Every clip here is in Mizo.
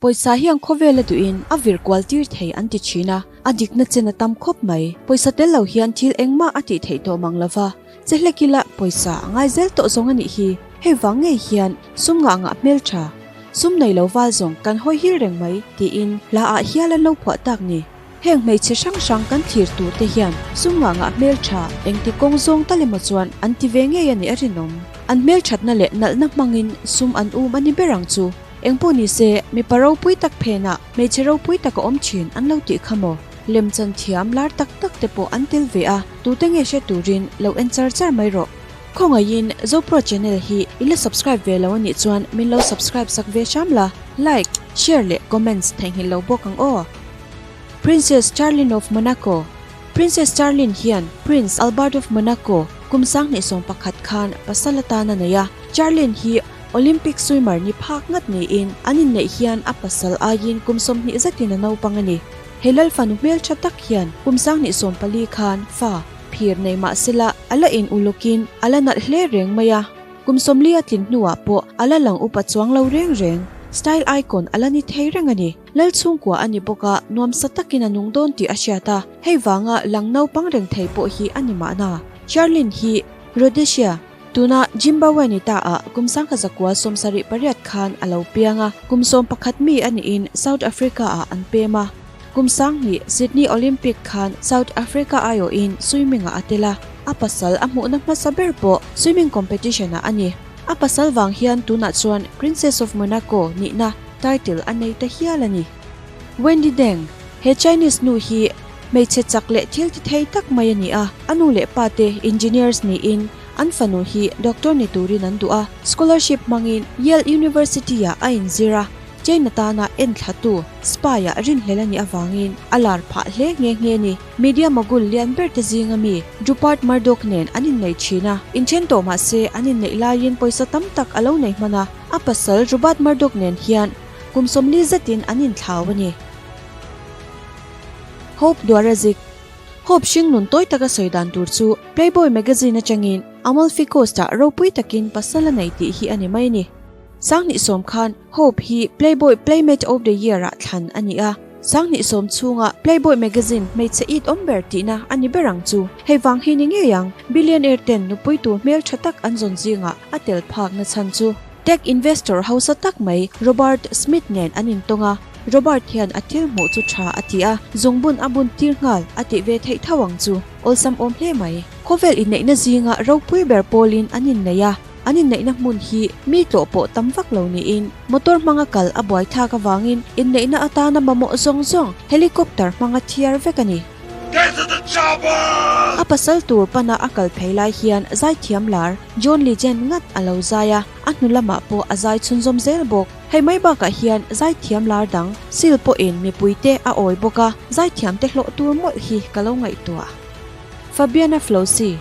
Pawisa hian khawvel a duhin a vir kual tir thei an ti thin a, a dikna chen a tam khawp mai. Pawisa tel lo hian thil engmah a tih theih tawh mang lova, che hlek ila pawisa a ngai zel tawh zawng a nih hi. Hei vang ngei hian sum ngah ngah hmeltha, sum nei lo val zawng kan hawi hil reng mai tiin hla ah hial an lo phuah tak ni. Heng hmeichhe hrang hrang kan thlir tur te hian sum ngah ngah hmeltha engti kawng zawng tal emaw chuan an ti ve ngei a nih a rinawm. An hmelthatna leh nalhna hmangin sum an um a ni ber ang chu. Engpawh ni se, mipa ropui tak phenah hmeichhe ropui tak a awm thin an lo tih kha maw? Lemchan thiam lar tak tak te pawh an tel ve a, tute nge hre turin lo en char char mai rawh. Khawngaihin Zopro channel hi i la subscribe ve lo anih chuan min lo subscribe sak ve hram la, like, share leh comments theihnghilh lo bawk ang aw. Princess Charlene of Monaco Princess Charlene hian Prince Albert of Monaco kum 2011 khan pasal atan a nei a, Charlene hi Olympic swimmer ni phak ngat niin an inneih hian a pasal aiin kum 20 zetin a naupang a ni. He lal fanu hmeltha tak hian kum 2014 khan fa phir nei mah sela a la in ulukin a la nalh hle reng mai a. Kum 40 a tlin hnuah pawh a la lang upa chuang lo reng reng. Style icon a la ni thei reng a ni. Lal chhungkua a ni bawk a, nuamsa takin a nung dawn tih a hriat a, hei vanga lang naupang reng thei pawh hi a ni mahna. Charlene hi Rhodesia, Tuna Zimbabwe ni ta ah kum 1978 khan a lo piang a, kum 11 mi a niin South Africa ah an pem a. Kum 2000 Sydney Olympic khan South Africa aiawhin swimming ah a tel a, a pasal a hmuhna hmasa ber pawh swimming competition ah a ni. A pasal vang hian tunah chuan Princess of Monaco nihna title a nei ta hial a ni. Wendy Deng, He Chinese nu hi hmeichhe chak leh thil ti thei tak mai a ni a, a nu leh pa te engineers niin An fanu hi doctor ni turin an duh a, scholarship hmangin Yale University-ah a inzir a, China tana enthlatu spy-ah rinhlel a nih avangin a lar phah hle nghe nghe ni. Media mogul lian ber te zinga mi Rupert Murdoch nen an innei thin a, inthen tawh mah se an inneih laiin pawisa tam tak a lo nei hman a, a pasal Rupert Murdoch nen hian kum 40 zetin an inthlau a ni. Hope Dwarazik. Hope hring nun tawi taka sawi dan tur chu Playboy magazine atangin Amalfi Coast-ah ropui takin pasal a nei tih hi a ni mai a ni. 2010 khan Hope hi Playboy Playmate of the Year-ah thlan a ni a, 2010 chhunga Playboy magazine hmeichhe it awm ber tihna a ni ber ang chu. Hei vang hi ni ngei ang, billionaire ten nupui tur hmel tha tak an zawn zingah a tel phakna chhan chu. Tech investor hausa tak mai Robert Smith nen an intawng a, Robert hian a thil hmuh chu tha a ti a, zungbun a bun tir nghal a tih ve theih tho ang chu. Awlsam awm hle mai. Khawvel inneihna zinga ropui ber pawlin an innei a, an inneihna hmun hi mi tlawh pawh tam vak lo niin motor hmanga kal a buai thlak avangin inneihna atana mamawh zawng zawng helicopter hmanga thiar vek a ni. Get to the chopper! A pasal tur pana a kal phei lai hian zaithiam lar John Legend ngat a lo zai a, a hnu lamah pawh a zai chhunzawm zel bawk. Hei mai bakah hian zaithiam lar dang Seal pawhin mipuite a awi bawk a, zaithiamte hlawh tur mawlh hi ka lo ngaihtuah. Fabiana Flosi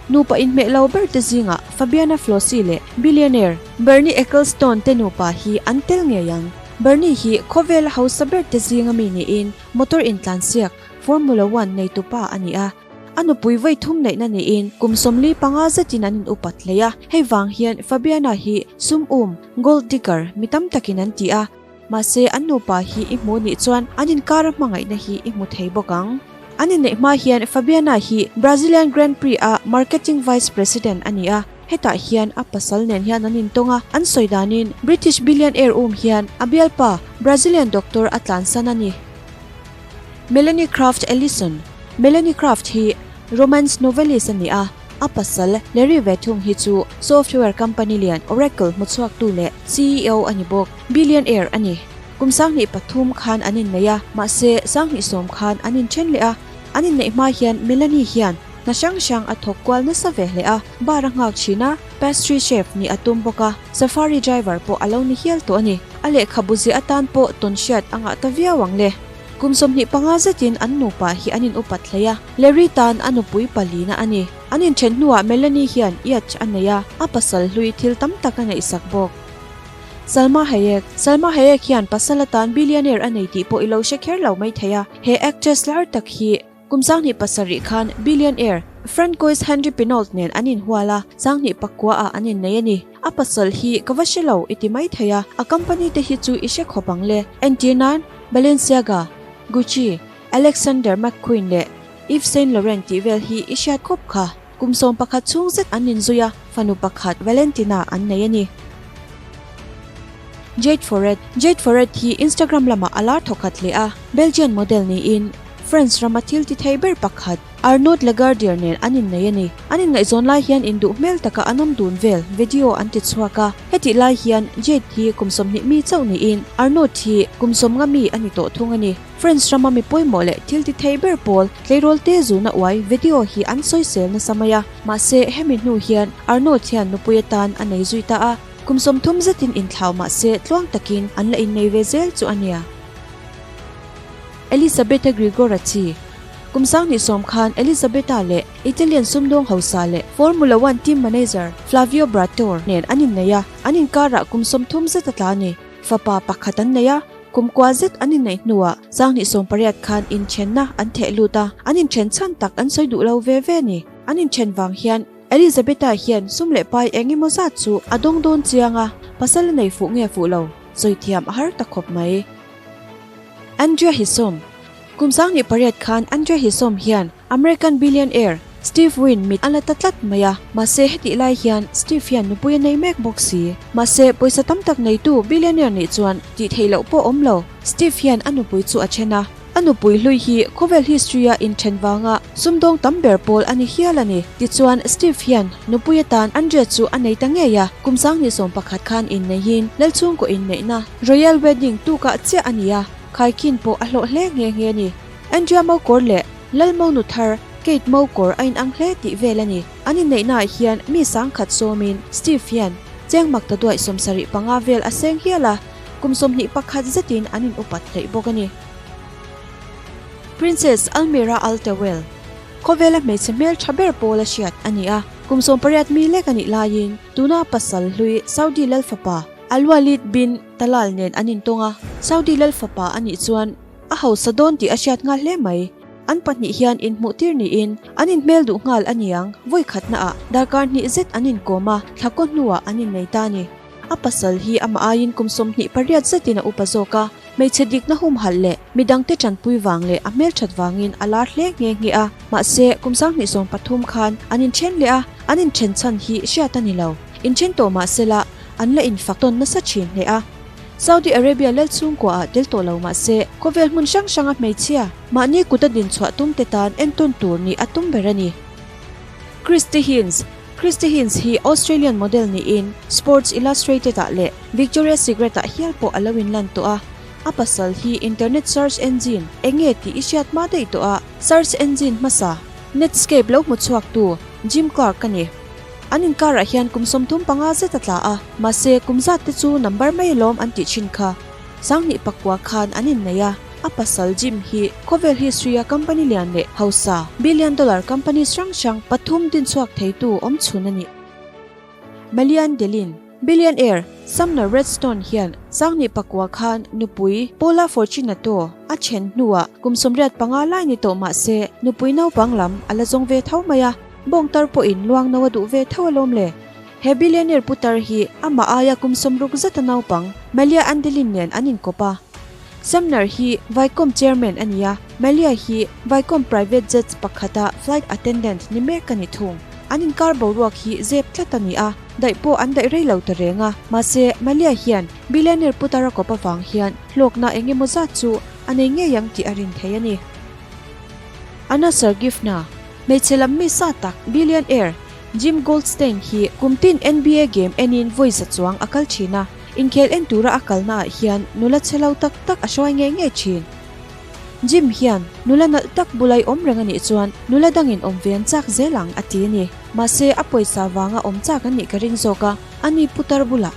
Nupa inhmeh lo ber te zingah Fabiana Flosi leh billionaire Bernie Ecclestone te nupa hi an tel ngei ang. Bernie hi khawvela hausa ber te zinga mi niin motor intlansiak Formula One neitupa a ni a. A nupui vawi thum neihna niin kum 45 zetin an in upat hlei a, hei vang hian Fabiana hi sum um, gold digger, mi tam takin an ti a, mahse an nupa hi i hmu nih chuan an inkar a hmangaihna hi i hmu thei bawk ang. An inneih hma hian Fabiana hi Brazilian Grand Prix a Marketing Vice President a ni a, hetah hian a pasal nen hian an intawng a, an sawi danin British billionaire um hian a bialpa Brazilian doctor a tlansan a ni. Melanie Craft Ellison Melanie Craft hi romance novelist a ni a, a pasal Larry Vethung hi chu software company lian Oracle hmuchhuaktu leh CEO a ni bawk. Billionaire a ni. Kum 2003 khan an innei a, mahse 2010 khan an inthen leh a. An inneih hma hian Melanie hian hna hrang hrang a thawk kual nasa ve hle a, bar a nghak thin a, pastry chef nih a tum bawk a, safari driver pawh a lo ni hial tawh a ni. A lehkhabu ziah atan pawh tawn hriat a ngah ta viau ang le. Kum 25 zetin an nupa hi an in upat hlei a, Larry tan a nupui palina a ni. An inthen hnuah Melanie hian yacht a nei a, a pasal hlui thil tam tak a neihsak bawk. Salma Hayek Salma Hayek hian pasal atan billionaire a nei tih pawh i lo hre kher lo mai thei a, he actress lar tak hi kum 2007 khan billionaire Francois Henri Pinault nen an inhual a, 2009 ah an innei a ni. A pasal hi ka va hre lo i ti mai thei a, a company te hi chu i hre khawp ang le. Entir nan, Balenciaga, Gucci, Alexander McQueen leh Yves Saint Laurent tih vel hi i hriat khawp kha. Kum 11 chhung zet an inzui a, fanu pakhat Valentina an nei a ni. Jade Foret, Jade Foret hi Instagram lamah a lar thawkhat hle a, Belgian model niin France rama thil ti thei ber pakhat Arnaud Lagardier nen an innei a ni. An inngaihzawn lai hian induh hmel taka an awm dun vel video an ti chhuak a, hetih lai hian Jade hi kum 20 mi chauh niin Arnaud hi kum 50 mi a ni tawh thung a ni. France rama mi pawimawh leh thil ti thei ber pawl tleirawl te zuna uai video hi an sawisel nasa mai a, mahse hemi hnu hian Arnaud hian nupui atan a nei zui ta a, kum 30 zetin inthlau mahse tluang takin an la innei ve zel chu a nia. Elisabetta Grigoraci Kum 2010 khan Elisabetta leh Italian sumdawng hausa leh Formula One team manager Flavio Briatore nen an innei a, an inkarah kum 30 zet a tla a ni. Fapa pakhat an nei a, kum kua zet an inneih hnuah 2018 khan inthenna an theh lut a, an inthen chhan tak an sawi duh lo ve ve a ni. An inthen vang hian Elizabetha hian sum leh pai eng emaw zat chu a dawng dawn chiang a, pasal a nei fuh nge fuh lo, sawi thiam a har ta khawp mai. Andrea Hissom Kum 2008 khan Andrea Hissom hian American billionaire Steve Wynn mit a la ta tlat mai a, mahse hetih lai hian Steve hian nupui a nei mek bawk si. Mahse pawisa tam tak neitu billionaire nih chuan tih theih loh pawh awm lo. Steve hian a nupui chu a then a, a nupui hlui hi khawvel history a inthen vanga sumdawng tam ber pawl a ni hial a ni. Tichuan Steve hian nupui atan Andrea chu a nei ta ngei a, kum 2011 khan inneihin Lalchhungkaw inneihna Royal Wedding tukah chiah a ni a, khaikhin pawh a hlawh hle nghe nghe a ni. Andrea Mokawr leh Lal Monu thar Kate Mokawr a inang hle tih vel a ni. An inneihnaah hian mi sangkhat sawmin Steve hian cheng mak ta duaih 75 vel a seng hial a, kum 21 zetin an in upat hleih bawk a ni. Princess Almira Altawel, khawvela hmeichhe hmel tha ber pawl a hriat a ni a, kum 18 mi lek a nih laiin tuna pasal hlui Saudi Lal fapa Al-Walid bin Talal nen an intawng a, Saudi Lal fapa a nih chuan A hausa dawn tih a hriat nghal hle mai. An pahnih hian inhmuh tir niin an inhmel duh nghal a niang. Vawi khatnaah darkar hnih zet an inkawm a, thla kaw hnuah an innei ta a ni. A pasal hi amah aiin kum 28 zetin a upa zawk a, hmeichhe dikna humhalh leh midangte tanpui vang leh a hmelthat vangin a lar hle nghe nghe a. Mahse, kum 2013 khan an inthen leh a, an inthen chhan hi hriat a ni lo. Inthen tawh mahsela an la infak tawn nasa thin hle a. Saudi Arabia lal chhungkua ah tel tawh lo mah se, khawvel hmun hrang hranga hmeichhia, mahni kut a din chhuah tum te tan entawn tur nih a tum ber a ni. Christy Hines Christy Hines hi Australian model niin Sports Illustrated ah leh Victoria's Secret ah hial pawh a lo inlan tawh a. A pasal hi internet search engine eng nge tih i hriat hma daih tawh a, search engine hmasa Netscape lo hmu chhuaktu Jim Clark a ni. An inkarah hian kum 35 zet a tla a, mahse kum zat te chu number mai alawm an tih thin kha. 2009 khan an innei a, a pasal Jim hi khawvel history a company lian leh hausa, billion dollar companies hrang hrang pathum dinchhuak theitu awm chhun a ni. Malian Delin, Billionaire Sumner Redstone hian 2009 khan nupui Paula Fortunato a then hnuah kum 85 lai ni tawh mahse nupui naupang lam a la zawng ve tho mai a, bawngtar pawhin luang no a duh ve tho alawm le. He billionaire putar hi amah aia kum 60 zeta naupang Malia Andelin nen an inkawp a. Sumner hi Viacom chairman a ni a, Malia hi Viacom private jets pakhata flight attendant ni mek a ni thung. An inkar boruak hi zep tlat a ni a, daih pawh an daih rei lo ta reng a, mahse Malia hian billionaire putar a kawp avang hian hlawkna eng emaw zat chu a nei ngei ang tih a rin thei a ni. Anna Sergeyevna, hmeichhe lam mi sa tak billionaire Jim Goldstein hi kum tin NBA game enin vawi za chuang a kal thin a, inkhel en tura a kalnaah hian nula chhe lo tak tak a hruai ngei ngei thin. Jim hian nula nalh tak bulai awm reng a nih chuan nula dangin awm ve an chak zel ang a ti a ni. Mahse a pawisa vanga awm chak an nih ka ring zawk a, ani putar bulah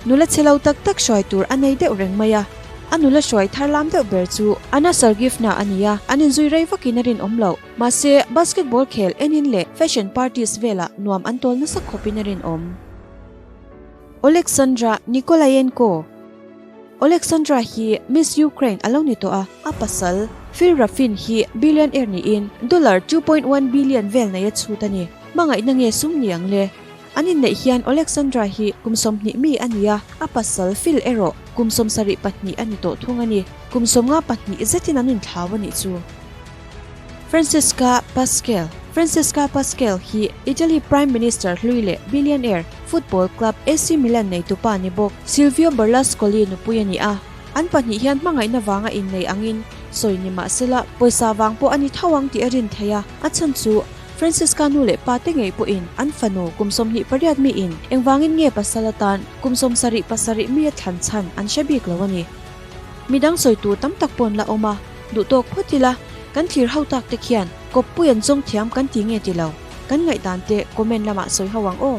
nula chhe lo tak tak hruai tur a nei deuh reng mai a. A nula hruai thar lam deuh ber chu Anna Sergeyevna a ni a, an inzui rei vakin a rinawm loh. Mahse basketball khel enin leh fashion parties velah nuam an tawl nasa khawpin a rinawm. Oleksandra Nikolayenko Oleksandra hi Miss Ukraine a lo ni tawh a, a pasal Phil Ruffin hi billionaire niin dollar 2.1 billion vel nei a chhut a ni. Hmangaihna nge sum ni ang le? An inneih hian Oleksandra hi kum 20 mi a ni a, a pasal Phil erawh kum 74 a ni tawh thung a ni. Kum 54 zetin an inthlau a nih chu. Francesca Pascale Francesca Pascale hi Italy Prime Minister hlui leh billionaire, football club AC Milan neitupa ni bawk Silvio Berluscoli nupui a ni a. An pahnih hian hmangaihna vanga innei angin sawi ni mah sela pawisa vang pawh a ni tho ang tih a rin theih a, a chhan chu Francesca nu leh pa te ngei pawhin an fanu kum 28 miin engvangin nge pasal atan kum 77 mi a thlan chhan an hre bik lo a ni. Midang sawi tur tam tak pawh an la awm a, duh tawk phawt ila kan thlir ho tak te khian kawppui an zawng thiam kan ti nge ti lo, kan ngaihdan te comment lamah sawi ho ang aw.